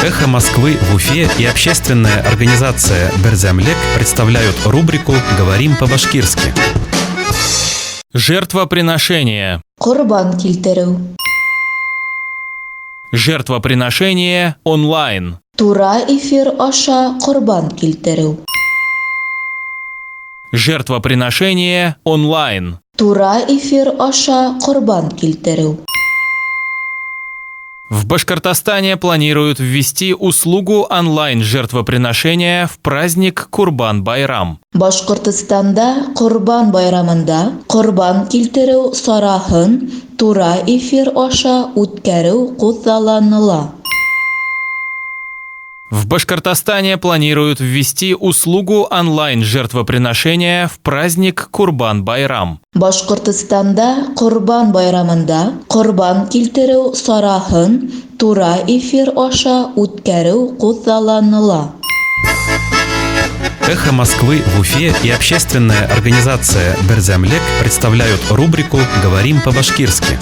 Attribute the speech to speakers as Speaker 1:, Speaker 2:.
Speaker 1: Эхо Москвы в Уфе и общественная организация «Берҙәмлек» представляют рубрику «Говорим по-башкирски».
Speaker 2: Жертвоприношение.
Speaker 3: Ҡорбан килтереү.
Speaker 2: Жертвоприношение онлайн.
Speaker 3: Тура эфир аша ҡорбан килтереү.
Speaker 2: Жертвоприношение онлайн.
Speaker 3: Тура эфир аша ҡорбан килтереү.
Speaker 2: В Башкортостане планируют ввести услугу онлайн-жертвоприношения в праздник Курбан-Байрам.
Speaker 3: Башҡортостанда Ҡорбан байрамында ҡорбан килтереү сараһын тура эфир аша үткәреү күҙалланыла.
Speaker 2: В Башкортостане планируют ввести услугу онлайн-жертвоприношения в праздник Курбан-Байрам.
Speaker 3: Башҡортостанда Ҡорбан байрамында ҡорбан килтереү сараһын тура эфир аша үткәреү күҙалланыла.
Speaker 1: Эхо Москвы в Уфе и общественная организация «Берҙәмлек» представляют рубрику «Говорим по-башкирски».